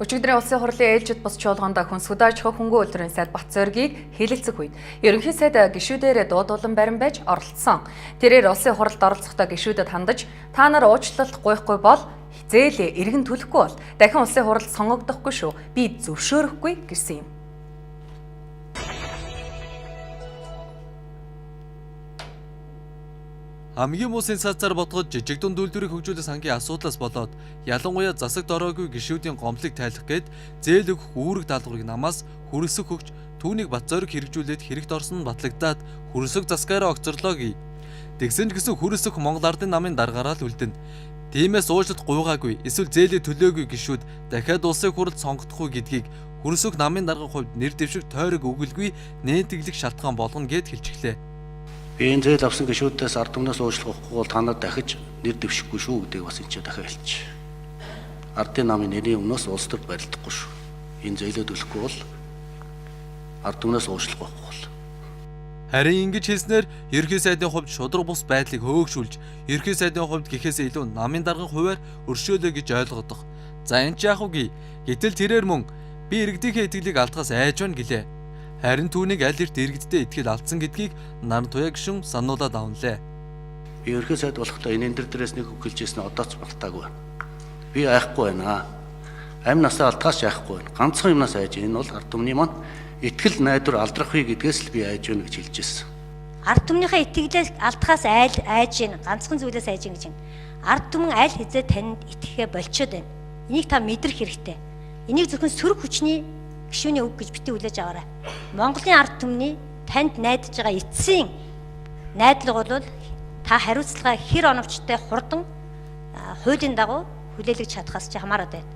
Өчигдрийн улсын хурлын ээлжид бус чуулганд хүнсгүүд аж ахуй хөнгөн үйлдвэрийн сайд Батцоргийг хэлэлцэх үед ерөнхий сайд гишүүдээр дуудуулан барин байж оролцсон. Тэрээр улсын хуралд оролцохдоо гишүүдэд хандаж та нар уучлалт гуйхгүй бол зээл эргэн төлөхгүй бол дахин улсын хуралд сонгогдохгүй шүү. Би зөвшөөрөхгүй гэсэн юм. Хамгийн муу сенсацаар бодгод жижиг дунд үйлдвэрийг хөгжүүлэх сангийн асуудлаас болоод ялангуяа засагт ороогүй гишүүдийн гомдлыг тайлах гээд зээл өгөх үүрэг даалгаврыг намаас хөрөлсөх өгч түүнийг Батзориг хэрэгжүүлээд хэрэгт орсон нь батлагдаад хөрөлсөх засгаараа огцорлоо гээ. Тэгсэн ч гэсэн хөрөлсөх Монгол Ардын намын даргаараа л үлдэнэ. Тиймээс уучлалт гуйгаагүй эсвэл зээлээ төлөөгүй гишүүд дахиад улсын хурлд сонгогдохгүй гэдгийг хөрөлсөх намын даргын хувьд нэр дэвших тойрог өгөлгүй нээлттэйлэх шалтгаан болгоно гэд хэлчихлээ. Би энэ зээл авсан гишүүдээс ард түмнээс уучлах өгөхгүй бол та нар дахиж нэр дэвшихгүй шүү гэдгийг бас энэ ч дахиад хэлчих. Ардын намын нэрийн өмнөөс улс төрд барилдахгүй шүү. Энэ зээлээ төлөхгүй бол ард түмнээс уучлах байхгүй бол. Харин ингэж хэлснээр ерөнхий сайдын хувьд шударга бус байдлыг хөөгшүүлж, ерөнхий сайдын хувьд гэхээсээ илүү намын даргын хувиар өршөөлөө гэж ойлгодох. За энэ ч яах вэ? Гэтэл тэрээр мөн би иргэдийнхээ итгэлийг алдахаас айж байна гэлээ. Харин түүнийг аль эрт иргэдтэй итгэл алдсан гэдгийг Наран Туяа гишүүн сануулад авналээ. Би ерөнхий сайд болохдоо энэ энэ дээрээс нэг үг хэлж ирсэн одоо ч мартаагүй байна. Би айхгүй байна. Амь насаа алдахаас ч айхгүй байна. Ганцхан юмнаас айж энэ бол ард түмний маань итгэл найдвар алдрахгүй гэдгээс л би айж байна гэж хэлж ирсэн. Ард түмнийхээ итгэлээс алдахаас айл айж байна. Ганцхан зүйлээс айж байна гэж байна. Ард түмэн аль хэзээ танд итгэхээ болчоод байна. Энийг та мэдрэх хэрэгтэй. Энийг зөвхөн сөрөг хүчний гишүүний үг гэж битгий хүлээж аваарай. Монголын ард түмний танд найдаж байгаа эцсийн найдлага бол та хариуцлага хэр оновчтой хурдан хуулийн дагуу хүлээлгэж чадхаас ч хамаарат байна.